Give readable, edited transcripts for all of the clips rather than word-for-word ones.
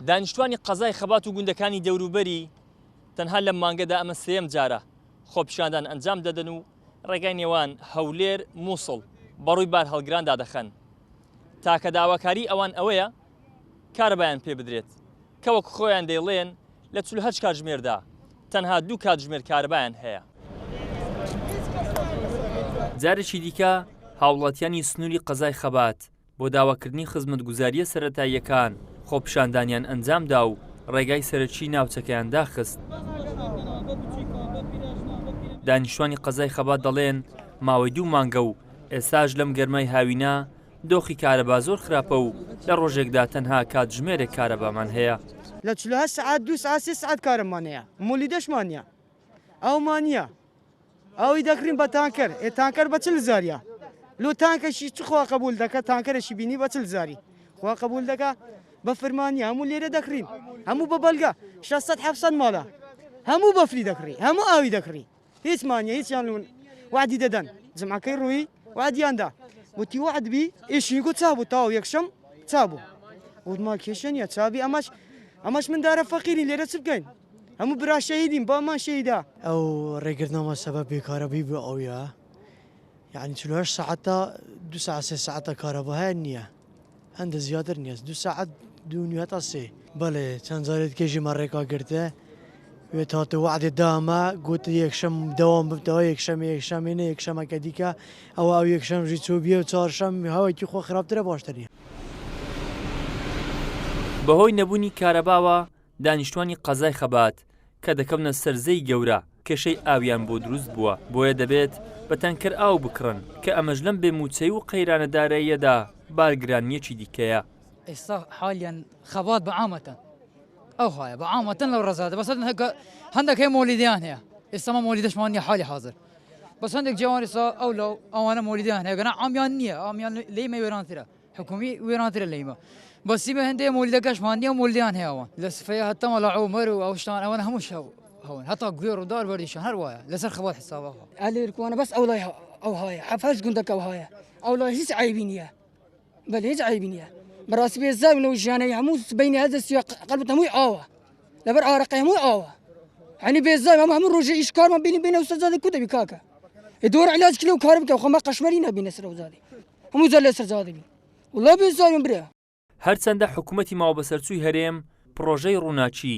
دانیشتوانی قەزای خەبات و گوندەکانی دەوروبەری تەنها لەم مانگەدا ئەمە سێیەم جارە خۆپیشاندان ئەنجام دەدەن و ڕێگای نێوان هەولێر مووسڵ بەڕووی بارهەڵگراندا دەخەن. تاکە داواکاری ئەوان ئەوەیە کارەبایان پێ بدرێت کە وەک خۆیان دەیڵێن لە 48 کاتژمێردا تەنها دوو کاتژمێر کارەبایان هەیە. جارێکی دیکە هاوڵاتیانی سنووری قەزای خەبات بۆ داواکردنی خزمەتگوزارییە سەرەتاییەکان خۆپیشاندانیان ئەنجامدا و ڕێگای سەرەکی ناوچەکەیان داخست. دانیشتوانی قەزای خەبات دەڵێن، ماوەی دوو مانگە و ئێستاش لەم گەرمای هاوینە دۆخی کارەبا زۆر خراپە و لە ڕۆژێکدا تەنها کاتژمێرێک کارەبامان هەیە. لە 48 سەعات دوو سەعات سێ سەعات کارەبمان هەیە، مۆلیدەشمان نییە، ئاومان نییە. ئاوی دەکڕین بە تانکەر ئێ تانکەر بە چل زاریە لۆ تانکەشی چ خوا قبول دەکە تانکەرەشی بینی بە چل زاری خوا قبول دەکە بە فرمانی هەموو لێرە دەکڕین هەموو بە بەلگە 600 700 ماڵە هەموو بەفری دەکڕی هەموو ئاوی دەکڕی هیچ مانیە هیچیان لون وعدی دەدەن جمعەکەی ڕووی وعدیاندا وتی وعد بی ئیشی گوت چابوو تاو یەکشەم چابوو وتمان کێشە نییە چابی ئەمەش ئەمەش من دارە فەقیرین لێرە چ بکەین هەموو برا شەهیدین بامان شەهیدە. ئەو ڕێگرتنەمە سەبەب بێکارەبی بوو ئەویە یعنی 48 ساعەتە دو ساعت سێ ساعەتە کارەبا هەیە نییە هەندە زیاتر نییە دو ساعەت دوو نیو هەتا سێ بەڵێ چەند جارێت کێژی مە ڕێکا گرتە وێت هاتە وعدێ دامە گوت یەکشەم دەوام ببتەوە یەکشەمێ یەکشەمێ نە یەکشەمەکە دیکە ئەوە ئەو یەکشەم ژی چۆ بیە و چوارشەم هەوەکی خۆ خراپترە باشتر نییە. بەهۆی نەبوونی کارەباوە دانیشتوانی قەزای خەبات کە دەکەونە سەر زێی گەورە کێشەی ئاویان بۆ دروست بووە، بۆیە دەبێت بە تەنکەر ئاو بکڕن، کە ئەمەش لەم بێ مووچەی و قەیرانە داراییەدا بارگرانییەکی دیکەیە. ئێستا حالیان خەبات بە عامەتەن ئەو هایە بە عامەتەن لەو ڕەزادە بەس هەندێک هەیە مۆلیدیان هەیە ئێستا مە مۆلیدەشمان نیە حالی حاضر بەس هەندێک جوان ئێستا ئەو لەو ئەوانە مۆلیدیان هەیە گەنا عامیان نییە عامیان لێی مە وێرانترە حکومی وێرانترە لەیمە بەسی بە هەندێ مۆلیدەکەشمان نییە مۆلیدیان هەیە ئەوان لە سفەیە هەتا مەلا عومەر و ئەو شتان ئەوان هەموو شەو هەون هەتا گوێڕ و دار بەردیشان هەر وایە لەسەر خەبات حسابە ئەلێرکوانە بەس ئەولای ئەو هایە حەفەش گوندەکە ئەو هایە ئەولای هیچ عیبی نییە بەلێ هیچ عیبی نییە بەڕاستی بێ زاوی لەو ژیانەی هەموو بینی هەر دەستی قەلبت هەمووی ئاوە لەبەر ئارەقەی هەمووی ئاوە هەنی بێ زاوی هەموو هەموو ڕۆژێ ئیش کارمان بینی بینە وسەر زادی کو دەبی کاکە دۆر علاج کلێ و کار بکە خۆ مە قەشمەری نەبینە سەر ئەو زادی هەموو جار لەسەر زادی بی وڵا بێ زاویم برێ هەرچەندە حکومەتی ماوەبەسەرچووی هەرێم پڕۆژەی ڕووناکی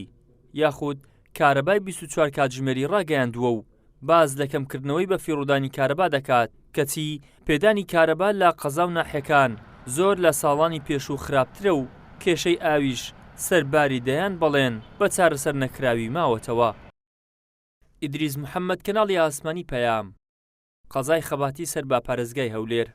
یاخود کارەبای 24 کاتژمێری ڕاگەیاندووە و باس لە کەمکردنەوەی بەفیڕۆدانی کارەبا دەکات، کەچی پێدانی کارەبا لە قەزا و ناحیەکان زۆر لە ساڵانی پێشوو خراپترە و کێشەی ئاویش سەرباری دەیان بەڵێن بە چارەسەر نەکراوی ماوەتەوە. ئیدریس محەمەد، کەناڵی ئاسمانی پەیام، قەزای خەباتی سەر بە پارێزگای هەولێر.